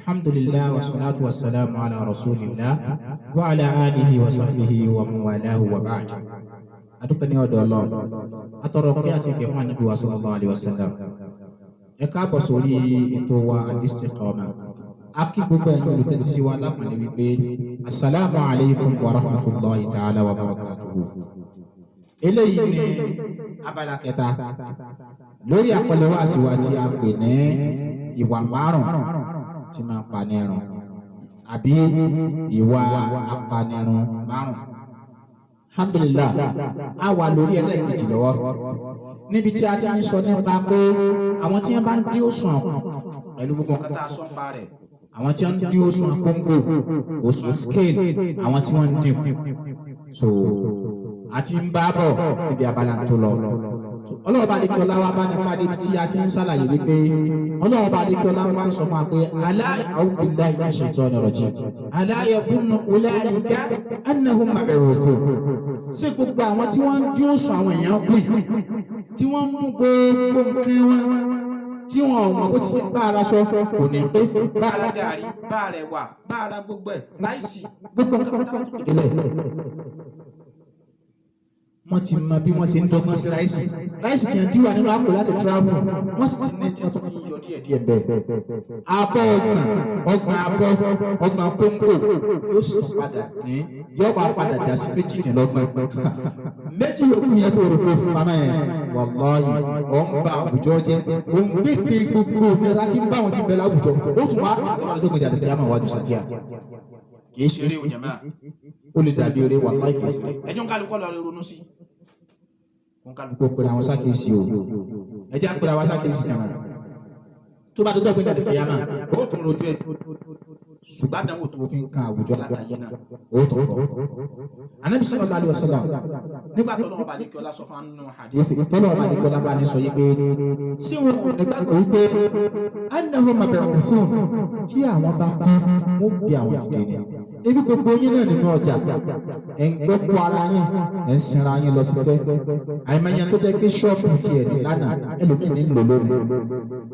Alhamdulillah wa salatu wa salamu ala rasulillah wa ala alihi wa sahbihi wa man walahu wa ba'd. Adúpẹ́ ní ọ̀dọ̀ Ọlọ́run. Atọrọ kí àti ìkẹ́ fún Ànábì wa sallallahu alaihi wasallam. Ẹ káàbọ̀ sórí ètò wa Al-Istiqama. A kí gbogbo ẹ̀yin olùtẹ́tí sí wa lápọ̀nlé wípé asalaamu alaykum wa rahmatulahi ta'ala wa barakatuhu. Eléyìí ni abala kẹta lórí àkọlé wáàsí wa tí a pè ní ìwà márùn tí máa ń panirun àbí ìwà apanirun márùn. Alhamdulillah, a wà lórí ẹlẹ́ẹ̀kejì lọ́wọ́ níbi tí a ti ń sọ nípa pé àwọn tí wọ́n bá ń dín òṣùwọ̀n kù pẹ̀lú gbogbo nǹkan tá a sọ nípa rẹ̀, àwọn tí wọ́n ń dín òṣùwọ̀n kóńgò, òṣùwọ̀n scale, àwọn tí wọ́n ń dín kù. So a ti ń bá bọ̀ níbi abala tó lọ. Ọlọ́run bá dékẹ́ ọlá wa bá nípa débi tí a ti ń ṣàlàyé wípé Ọlọ́run bá dékẹ́ ọlá wa ń sọ fún wa pé alá a'udhu billahi minash shaitani rajim ala yadhunnu ulaika annahum mab'uthun. Ṣé gbogbo àwọn tí wọ́n ń dín òṣùwọ̀n àwọn èèyàn kù yìí, tí wọ́n ń mú gbogbo nǹkan wọn, tí wọn ò mọ̀ bó ti bá ara sọ kò ní pé bá ara gàrí, bá ara ẹ̀wà, bá ara gbogbo ẹ̀, ráìsì, gbogbo nǹkan pátá látòkè délẹ̀, wọ́n ti mọ bí wọ́n ti ń dọ́gbọ́n sí ráìsì. Ráìsì tí wọ́n díwà nínú àpò láti travel, wọ́n sì ti ní tí wọ́n tó fi yọ díẹ̀ díẹ̀ bẹ́ẹ̀. Abọ́ 30, 30 abọ́, 30 kóńgò yóò sì tún padà dín, yóò máa padà já sí 28. 2 yòókù yẹn tó rò pé fún mama yẹn, wàláhì, ọ̀ ń ba àwùjọ jẹ́, ò ń gbé pé gbogbo òmìnira tí ń bá wọn ti bẹ láwùjọ, ó tún wá àtọ́wádé tó gbèdé àtẹ̀kẹ́ àmọ́ wájú sàtíà. Kì í ṣeré o, jàmáà. Ó lè dàbí eré, wàláhì, kì í ṣeré. Ẹjọ́ ń kálukọ́ lọ ronú sí ń kálukú. Kó pèrè àwọn sákèsì o, ẹ jẹ́ àpèrè àwọn sákèsì náà. Tó bá dọ́jọ́ gbẹ̀dẹ̀ àlùkìyámà, Ó tún rojú ẹ̀, ṣùgbọ́n àdánwò tó tó fi ń kan àwùjọ látàyé náà ó tó pọ̀. Ànábì sallallahu alaihi wasallam nígbà tó lọ́wọ́ bá lékè ọlá sọ fún anú hadith tọ́lọ̀ ọba àdìgbò lábá ní sọ yìí pé tí wọn ò nígbàgbọ́ wípé annahum mab'uthun, tí àwọn bá kú, wọ́n gbé àwọn dìde ni. Ebi gbogbo yín náà nínú ọjà, ẹ̀ ń gbọ́ kó ara yín, ẹ̀ ń sinra yín lọ sí tẹ́. Àìmọye tó jẹ́ pé ṣọ́ọ̀bù tiẹ̀ ní lánàá, ẹlòmíì ní lò lónìí.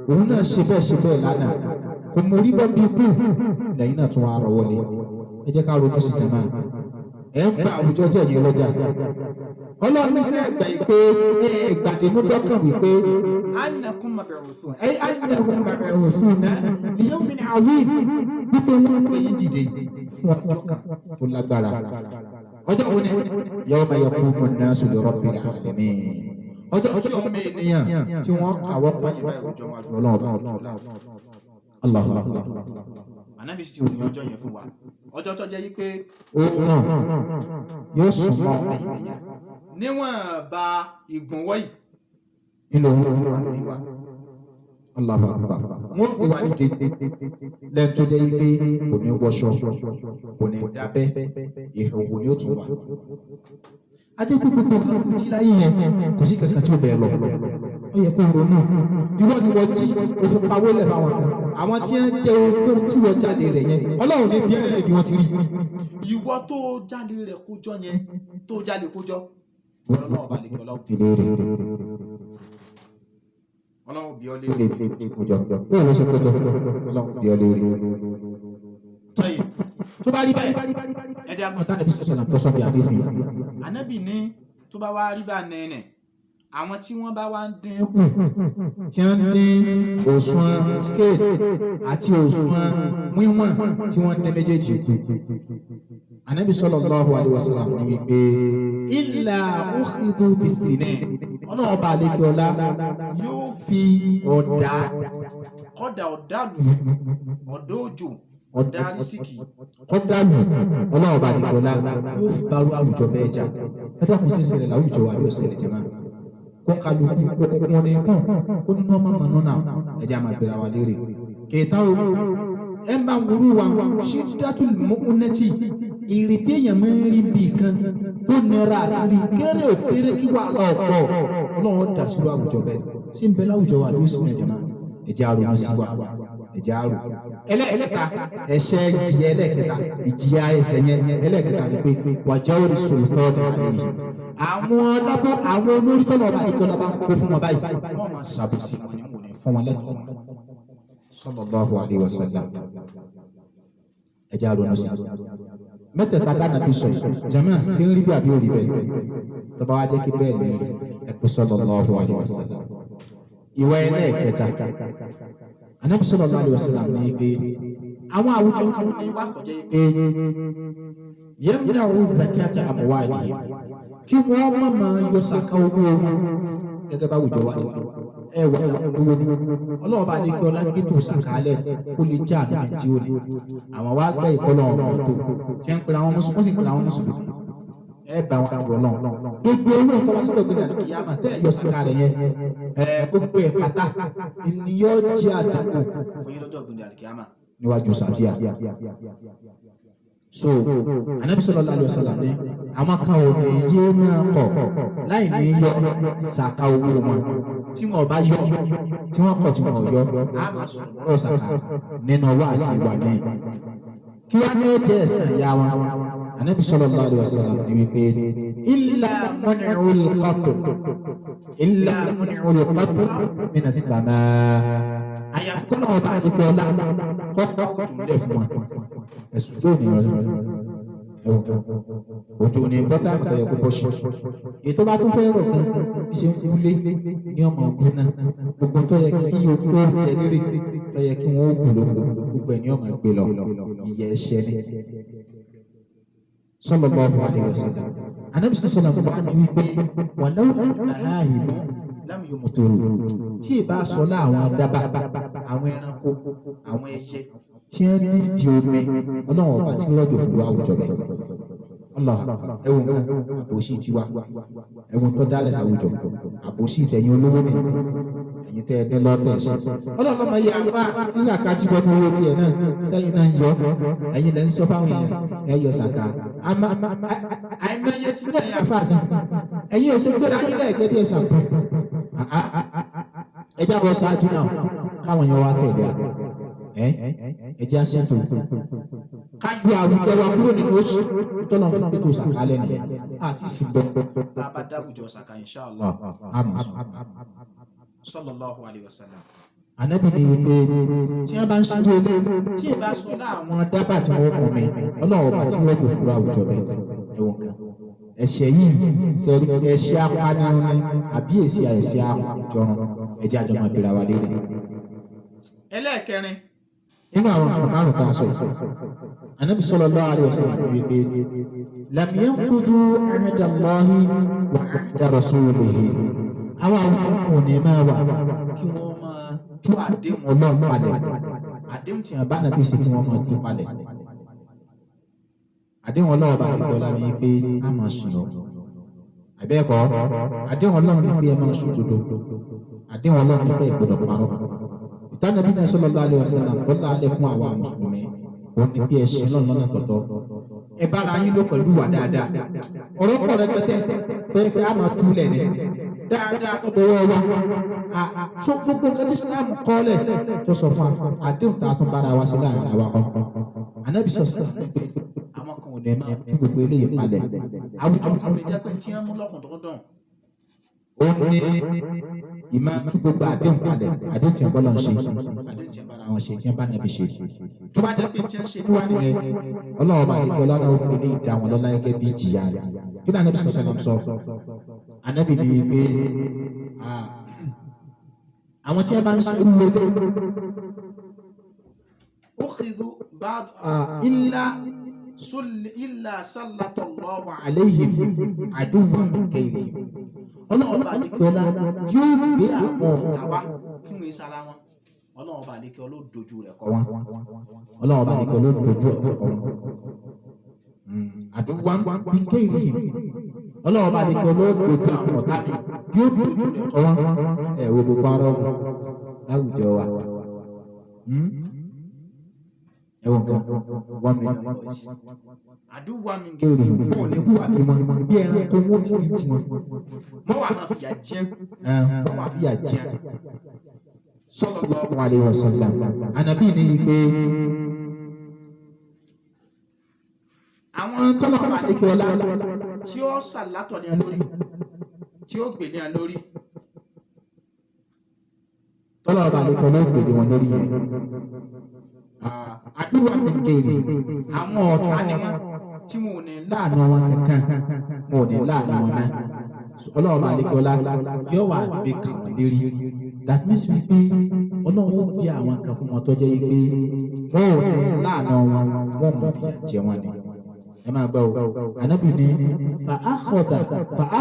Òun náà ṣe bẹ́ẹ̀ ṣe bẹ́ẹ̀ lánàá, kò mú orí bọ́ bí ikú lẹ́yìn náà tún wá rọwọ́ lé. Ẹ jẹ́ ká ronú sí jàmáà. Ẹ̀ ń ba àwùjọ jẹ́ yín lọ́jà. Ọlọ́run ní sẹ́ ẹgbà yìí pé ẹgbàdínú dọ́kàn wípé annakum mab'uthun ẹ annahum mab'uthuna li yawmin 'azim, wípé wọ́n gbé yín dìde fún ọjọ́ kan tó lágbára. Ọjọ́ wo ni? Yawma yaqumu an-nasu li rabbil alamin, ọjọ́ tí ọmọ ènìyàn tí wọ́n kàwọ́ pọ̀nyìn báyìí rojọ́ wájú Ọlọ́run. Allahu akbar. Ànábì sì ti ròyìn ọjọ́ yẹn fún wa, ọjọ́ tó jẹ́ yí pé Òun náà yóò sùn mọ́ ọmọ ènìyàn níwọ̀n ba ìgbọ̀nwọ́ yìí nínú òun fún wa lórí wa. Allahu akbar. Wọ́n gbé wa dìde lẹ́nu tó jẹ́ yí pé kò ní wọṣọ, kò ní dábẹ́, ìhòòhò ni ó tún wà. Ajé pé gbogbo nǹkan tó jí láyé yẹn, kò sí kankan tí ó bẹ̀ lọ. Ó yẹ kó ronú. Ìwọ ni wọ́n jí òfin pawó lẹ̀ fáwọn kan. Àwọn tí wọ́n jẹ́ ogún tí wọ́n jalè rẹ̀ yẹn, Ọlọ́run ní bí ẹni bí wọ́n ti rí. Ìwọ tó jalè rẹ̀ kójọ yẹn, tó jalè kójọ, Ọlọ́run bá lè kí Ọlọ́run Fi léèrè. Ọlọ́run bí ọ Lè léèrè. Kójọ. Bóyá ló ṣe kójọ, Ọlọ́run bí ọ léèrè. Tọ́yì, Tó bá rí bẹ́ẹ̀, ẹ jẹ́ àgbọ̀n. ọ̀tá níbi sọ̀rọ̀ tó sọ bí àdéhùn. Ànábì ní tó bá wá rí bá nẹ́ẹ̀nẹ̀, àwọn tí wọ́n bá wá ń dín kù, tí wọ́n ń dín òṣùwọ̀n scale àti òṣùwọ̀n wíwọ̀n, tí wọ́n ń dín méjèèjì kù, Ànábì sallallahu alaihi wasallam ní wípé illa ukhidhu bis-sinin, Ọlọ́run bá àlékè ọlá yóò fi ọ̀dà kọ́dà ọ̀dàlù, ọ̀dọ́ òjò, ọ̀dà àrísìkì kọ́dà lù. Ọlọ́run bá àlékè ọlá yóò fi bárú àwùjọ bẹ́ẹ̀ jà. Ẹ dákun, sí ìṣẹ̀lẹ̀ láwùjọ wa bí ó ṣẹlẹ̀ jẹ́ máa kó kálukú kó kókó ní kún kó nínú ọmọ mọ̀nà náà. Ẹ jẹ́ àmà bẹ̀rẹ̀ wa léèrè kẹta o. Ẹ máa ń wúrú wa shiddatul mu'unati, ìrètí èèyàn máa ń rí bí kan tó nira àti rí kéré ò kéré kí wàhálà ọ̀pọ̀. Ọlọ́run dà sí àwùjọ bẹ́ẹ̀ sí ń bẹ láwùjọ wa bí ó sì ń ẹ̀jẹ̀ máa. Ẹ jẹ́ àrònú sí wa, ẹ jẹ́ àrò. Ẹlẹ́ẹ̀kẹta, ẹ̀ṣẹ̀ ìjìyà ẹlẹ́ẹ̀kẹta, ìjìyà ẹ̀ṣẹ̀ yẹn ẹlẹ́ẹ̀kẹta ni pé wàjáwòrì sultan alayhi, àwọn alábọ̀, àwọn olórí tọ́lọ̀ ọba àdìgbò ọba ń kó fún wọn báyìí, wọ́n máa ṣàbòsí wọn ní wọ́n ní fún wọn lẹ́tọ̀ọ́. Sallallahu alayhi wa sallam. Ẹjẹ́ àrònú sí mẹ́tẹ̀ẹ̀ta dáná bí sọ yìí. Jama, sí ń rí bí àbí ò rí bẹ́ẹ̀? Tọ́ba wa jẹ́ kí bẹ́ẹ̀ ní rí, ẹ kú sallallahu alaihi wasallam. Ìwà ẹlẹ́ẹ̀kẹta, Ànábì sallallahu alaihi wasallam ní pé àwọn àwùjọ kan ní wà kọjá pé yamna'u zakata amwalihim, kí wọ́n má máa yọ sàká owó wọn gẹ́gẹ́ bá àwùjọ wa ti ẹ wà láwọn olówó ni. Ọlọ́run bá ní kí ọlá gbé tó sàkálẹ̀ kó lè já àánú tí ó ní àwọn wá gbẹ́ ìkọlọ́ ọmọ tó tí ń pera àwọn mùsùlùmí, wọ́n sì ń pera àwọn mùsùlùmí. Ẹ bá wọn àjọ Ọlọ́run, gbogbo owó tó bá tó gbé kìyàmà tẹ́ ẹ yọ sàká rẹ̀ yẹn, ẹ gbogbo ẹ̀ pátá ni yóò jẹ́ àdánù fún yín lọ́jọ́ gbẹ̀ndẹ̀ àlìkíyàmà níwájú sàtíà. So Anabi sallallahu alaihi wasallam ní àwọn kan ò ní yé máa kọ̀ láì ní yọ sàká owó wọn. Tí wọn bá yọ, tí wọn kọ̀, tí wọn ò yọ, á máa sọ̀rọ̀ lọ́rọ̀ sàká nínú wáàsí wà ní kí wọ́n ní ẹ̀jẹ̀ ẹ̀sìn ìyá wọn. Anabi sallallahu alaihi wasallam ní wípé illa mun'ul qatr, illa mun'ul qatr minas samaa, àyàfi kọ́nà ọba àdékẹ́ ọlá kọ́kọ́ òjò ńlẹ̀ fún wọn, ẹ̀sùn tó ní ìrọ̀lẹ́ ẹ̀wọ̀n kan, òjò ní bọ́tà àmọ̀tọ́ yẹ kó bọ́ sí. Èyí tó bá tún fẹ́ rọ̀ gan, bí ṣe ń wúlé ní ọmọ ogun náà, gbogbo tó yẹ kí oko jẹ lérè, tó yẹ kí wọ́n ó gùn lóko, gbogbo ẹ̀ ní ọmọ gbé lọ. Ìyẹ́ ẹ̀ṣẹ̀ ni. Sallallahu alaihi wasallam, Ànábì sallam wà ní wípé walau aláhìmọ́ lam yumturu, tí ì bá sọ láwọn dábàá, àwọn ẹranko, àwọn ẹyẹ tí wọ́n ní di omi, Ọlọ́run ọba tí rọ̀jò fún wa àwùjọ bẹ́ẹ̀. Allah, ẹ̀wọ̀n kan àbòsí tiwa, ẹ̀wọ̀n tó dálẹ̀ sàwùjọ, àbòsí tẹ̀yìn olówó ni ẹ̀yin tẹ́ ẹ ní lọ́tẹ̀ ṣe. Ọlọ́run ọmọ yẹ afá tí sàká ti bọ́ ní owó tiẹ̀ náà sẹ́yìn náà ń yọ. Ẹ̀yin lẹ́ ń sọ fáwọn èèyàn ẹ yọ sàká, àìmọye tí náà yẹ afá kan. Ẹ̀yin ò ṣe gbéra nílẹ̀ gẹ́gẹ́ bí ẹ̀ sàpọ̀. Ẹ jábọ̀ ṣáájú náà káwọn yẹn wá tẹ̀lé a. Ẹ jẹ́ àṣetò ká yọ àwùjọ wa kúrò nínú oṣù tọ́lọ́ fún pé tó sàkálẹ̀ nìyẹn àti ìsìnbọ̀. Tá a bá dáwùjọ sàkà, inshallah. Àmọ́ Sallallahu alayhi wa sallam. Ànábì ní wípé tí wọ́n bá ń ṣubú ilé, tí ì bá sọ láwọn dábàá tí wọ́n mú mi, Ọlọ́run ọba tí wọ́n tó fúra àwùjọ bẹ́ẹ̀. Ẹ̀wọ̀n kan, ẹ̀ṣẹ̀ yìí sẹ́rí, ẹ̀ṣẹ̀ apanirun ni àbí èsì ẹ̀ṣẹ̀ àwùjọrun? Ẹ̀jẹ̀ àjọ máa bèrè àwa léèrè. Ẹlẹ́ẹ̀kẹrin nínú àwọn nǹkan márùn tá a sọ yìí, Ànábì sallallahu alaihi wasallam wípé lam yanqudu ahda Allahi wa ahda rasulihi, àwọn àwùjọ kò ní máa wà kí wọ́n máa tú àdéhùn Ọlọ́run palẹ̀, àdéhùn tí wọ́n bá nàbí sí, kí wọ́n máa tú palẹ̀. Àdéhùn Ọlọ́run bá àdéhùn ọlá ní pé a máa sùn lọ àbẹ́ẹ̀kọ́. Àdéhùn Ọlọ́run ní pé ẹ máa sùn dodo. Àdéhùn Ọlọ́run ní pé ẹ gbọ́dọ̀ parọ́. Ìtànàbí náà sallallahu alaihi wasallam tó láàlẹ́ fún àwa mùsùlùmí òun ni pé ẹ ṣe lọ́nà lọ́nà tọ̀tọ̀, ẹ bára yín lò pẹ̀lú wà dáadáa. Ọ̀rọ̀ pọ̀ rẹpẹtẹ tó yẹ pé a máa túlẹ̀ ni dáadáa tó dọwọ́ wa. So gbogbo nǹkan tí Islam kọ́lẹ̀ tó sọ fún wa, àdéhùn tá a tún bára wa sí láàrin àwa kan, Ànábì sọ sọ pé àwọn kan ò ní máa tú gbogbo eléyìí palẹ̀. Àwùjọ kan ò ní jẹ́ pé tí wọ́n mú lọ́kùnkúndùn ó ní ìmọ̀ tú gbogbo àdéhùn palẹ̀, àdéhùn tí wọ́n bọ́ lọ́n ṣe, àdéhùn tí wọ́n bára wọn ṣe, tí wọ́n bá nàbí ṣe. Tó bá jẹ́ pé tí wọ́n ṣe níwá nìyẹn, Ọlọ́run ọba àdéhùn ọlọ́run ó fi ní ìdá wọn lọ́lá gẹ́gẹ́ bí ìjìyà rẹ̀. Kí ni Ànábì sọ̀rọ̀ sọ? Ànábì ní wípé àwọn tí wọ́n bá ń ṣe irú ilé ukhidhu ba'd illa illa sallallahu alayhim aduwwan min ghayrihim, Ọlọ́run ọba àdéhùn ọlá yóò gbé àwọn ọ̀tá wá kí wọ́n sara wọn. Ọlọ́run ọba àdékẹ́ ló dojú rẹ̀ kọ kọ wọn. Ọlọ́run ọba àdékẹ́ ló dojú ẹ̀ kọ wọn. Àdúgbò min ghayrihim, Ọlọ́run ọba àdékẹ́ ló dojú àwọn ọ̀tá mi, yóò dojú rẹ̀ kọ wọn. Ẹ wo gbogbo ara ọmọ láwùjọ wa. Ẹ wọ nǹkan, 1 million boys àdúgbò min ghayrihim, wọn ò ní kú àbí wọn bí ẹranko, wọn ti ní tiwọn. Wọ́n wà máa fìyà jẹ. Wọ́n máa fìyà jẹ. Sallallahu alaihi wasallam, Ànábì ní pé àwọn tọ́lọ̀ bá ní kí ọlá tí ó sàlátọ̀ ní ẹ lórí, tí ó gbè ní ẹ lórí, tọ́lọ̀ bá ní kí ọlá ó gbèdé wọn lórí yẹn. Àdúrà nìkèrè àwọn ọ̀tá ni wọ́n tí wọn ò ní láàánú wọn kankan, wọn ò ní láàánú wọn náà. Ọlọ́run àlekọ́lá yóò wá gbé kà wọ́n lérí. That means wípé Ọlọ́run ó gbé àwọn kan fún wọn tó jẹ́ wípé wọn ò ní láàánú wọn, wọn mọ̀ fìyà jẹ wọn ni. Ẹ máa gbọ́ o, Ànábì ní fa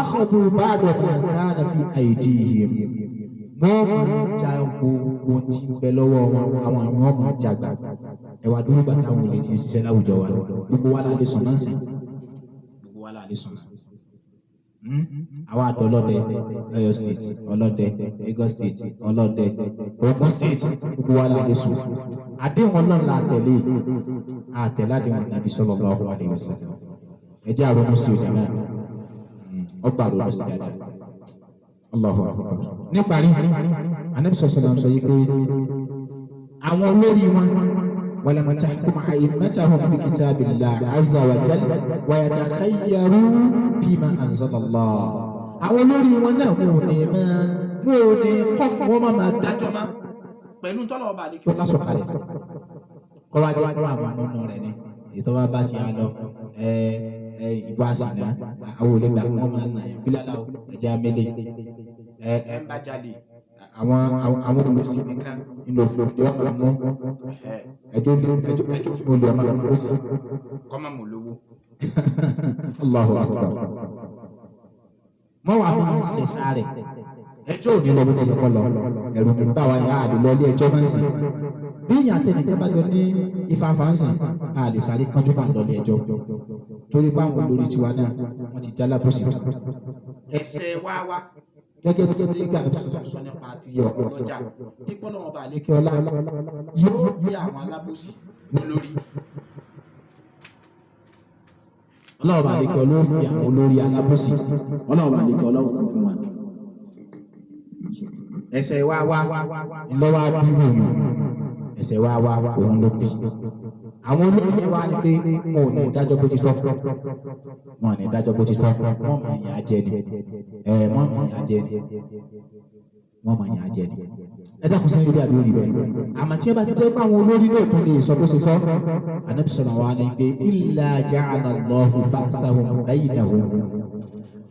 akhadhu ba'da ma kana fi aydihim. Wọ́n máa ja gbogbo tí ń bẹ lọ́wọ́ wọn, àwọn èèyàn máa jagbà. Ẹ wá dúró gbà táwọn olè ti ń ṣiṣẹ́ láwùjọ wa. Gbogbo wa la lè sùn náà sìn. Gbogbo wa la lè sùn náà. Àwa àdó ọlọ́dẹ l'Ọ́yọ́ State, ọlọ́dẹ Lagos State, ọlọ́dẹ Ogun State, gbogbo wa la lè sùn. Àdéhùn Ọlọ́run la tẹ̀lé, àtẹ̀lé àdéhùn Ànábì sallallahu alaihi wasallam. Ẹ jẹ́ àrònú sí òjàmá, ọgbà àrònú sí dáadáa. Allahu akbar. Níparí, Ànábì sallallahu alaihi wasallam sọ yìí pé àwọn olórí wọn walam tahkum a'immatahum bi kitabillah azza wa jalla wa yatakhayyaru fima anzala Allah. Àwọn olórí wọn náà wọn ò ní máa wọn ò ní kọ́ wọn máa máa dájọ́ Dájọ́ má pẹ̀lú tọ́lọ̀ ọba àlekí tó lásọ̀kalẹ̀ kọ́ wá jẹ́ kó àwọn ọmọ rẹ̀ ni ètò wa bá ti á lọ ẹ ẹ ìwà àsìná àwọn olè gbà wọ́n máa ń nà yàn bílálà o ẹ̀jẹ̀ amẹ́lẹ̀ ẹ ẹ ń bá jalè àwọn àwọn olùsí nìkan nínú òfin ni wọ́n máa mú ẹjọ́ ẹjọ́ ẹjọ́ fún olè ọmọ mi lọ́sí. Kọ́mọ̀ mọ̀ lówó. Allahu akbar. Mọ́ wàá máa ṣe sáré ẹjọ́ ò ní lọ bó ti yẹ kọ́ lọ, ẹ̀rù ní bá wa yà á lè lọ ilé ẹjọ́ máa ń sìn. Bí èèyàn àtẹnìkan bá jọ ní ìfàǹfà ń sìn, a lè sáré kánjú bá ń lọ ilé ẹjọ́ torí pé àwọn olórí tiwa náà wọ́n ti jálábòsí fún wa. Ẹsẹ̀ wá wá Gẹ́gẹ́ bí ti gbà tó sọ nípa ti yọ ọlọ́jà kíkọ́ lọ́wọ́ ọba àlekí kí ọlá yóò gbé àwọn alábòsí lórí. Ọlọ́run bá lè kí ọlọ́run fi àwọn olórí alábòsí, Ọlọ́run bá lè kí ọlọ́run fi fún wa. Ẹsẹ̀ wa wá ńlọ́wọ́ bí wòyàn, ẹsẹ̀ wa wá òun ló bí. Àwọn olórí yẹn wá ní pé wọn ò ní dájọ́ bó ti tọ́, wọn ò ní dájọ́ bó ti tọ́, wọ́n mọ̀ yàn á jẹ ni, ẹ wọ́n mọ̀ yàn á jẹ ni, wọ́n mọ̀ yàn á jẹ ni. Ẹ dákun sí rí bí àbí orí bẹ́ẹ̀. Àmọ́ tí ẹ bá ti jẹ́ pé àwọn olórí náà tún lè sọ bó ṣe sọ, Ànábì sọ̀rọ̀ wa ni pé illa ja'ala Allahu ba'sahum baynahum.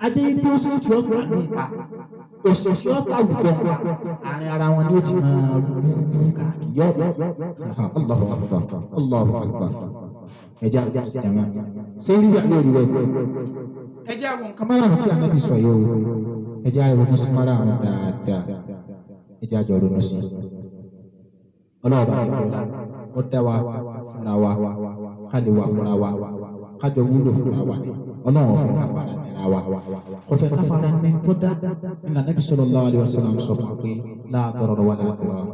Ajé yìí tó sùn tí ó tà ló ń pa, oṣù tí ó tà àwùjọ ń pa, àárín ara wọn ni ó ti máa rúdúrúdú káàkiri yọ̀ ọ́. Allahu akbar, Allahu akbar. Ẹ jẹ́ àwọn jama. Ṣé rí bí àbí orí bẹ́ẹ̀? Ẹ jẹ́ àwọn nǹkan Márààrún tí Ànábì sọ yìí o, ẹ jẹ́ àìronú sí márààrún dáadáa, ẹ jẹ́ àjọ ronú sí. Ọlọ́run bá ní kọ́lá, ó dá wa fúnra wa, ká lè wà fúnra wa, ká jọ wúlò fúnra wa ni. Ọlọ́run ò fẹ́ ká fara nira wa, kò fẹ́ ká fara ní tó dá. Ní Ànábì sallallahu alaihi wasallam sọ fún wa pé la darara wala dirar.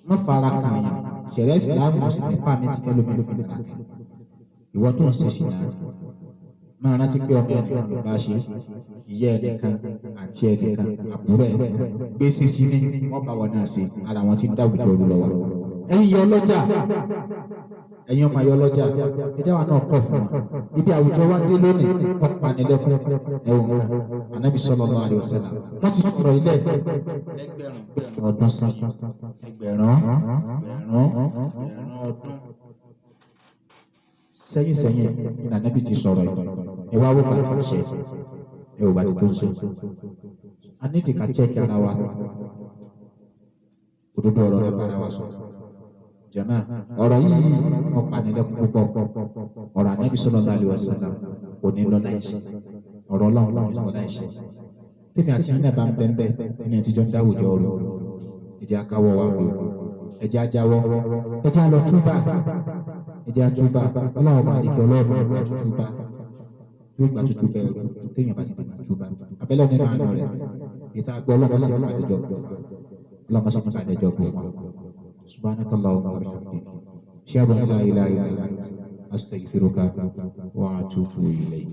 Má fara kàn yàn, ṣẹ̀ríà Ìsìlámù sì ní pàmì tí kẹ́lómi fi nira kàn. Ìwọ tó ń ṣe ṣìnà, máa rántí pé ọmọ ẹnìkan ló bá ṣe, ìyá ẹnìkan, àǹtí ẹnìkan, àbúrò ẹnìkan, gbèsè sí ni wọ́n bá wọn náà ṣe, ara wọn ti ń dáwùjọ òru lọ́wọ́. Ẹ̀yin yọ ọlọ́jà, ẹ̀yin ọmọ ayọ̀ ọlọ́jà, ẹjẹ́ wa náà kọ̀ fún wa. Ibi àwùjọ wa dé lónìí, ọ̀panilẹ́kún ẹ̀wọ̀n kan, Ànábì sallallahu alaihi wasallam. Wọ́n ti sọ̀rọ̀ ilẹ̀ lẹ́gbẹ̀rún ọdún sẹ́yìn, ẹgbẹ̀rún ẹgbẹ̀rún ẹgbẹ̀rún ọdún sẹ́yìn sẹ́yìn ní Ànábì ti sọ̀rọ̀ yìí. Ẹ wá wò bá ti ń ṣe, ẹ wò bá ti tó ń ṣe. A ní ìdíkà chẹ́ẹ̀kì ara wa, òdodo ọ̀rọ̀ la bára wa sọ. Jàmáà, ọ̀rọ̀ yìí wọ́n panilẹ́kún púpọ̀. Ọ̀rọ̀ Ànábì sallallahu alaihi wasallam kò ní lọ láì ṣe. Ọ̀rọ̀ Ọlọ́run kò ní lọ láì ṣe. Tèmi àti yín náà bá ń bẹ́ńbẹ́ nínú ẹtí jọ ń dáwùjọ ọ̀rọ̀. Ẹ jẹ́ akáwọ́ wa gbé. Ẹ jẹ́ ajáwọ́. Ẹ jẹ́ alọ túbà. Ẹ jẹ́ atúbà. Ọlọ́run bá àdìgẹ́ Ọlọ́run máa gba tútúbà. Yóò gba tútúbà ẹrú téèyàn bá ti lè máa túbà. Abẹ́lẹ́ nínú àánú rẹ̀. Ìta gbọ́ Ọlọ́run sì ní ìbàdẹ́jọ́ kú fún wa. Ọlọ́run sì ní ìbàdẹ́jọ́ kú fún wa. Subhanaka Allahumma wa bihamdik. Ashhadu an la ilaha illa anta astaghfiruka wa atubu ilayk.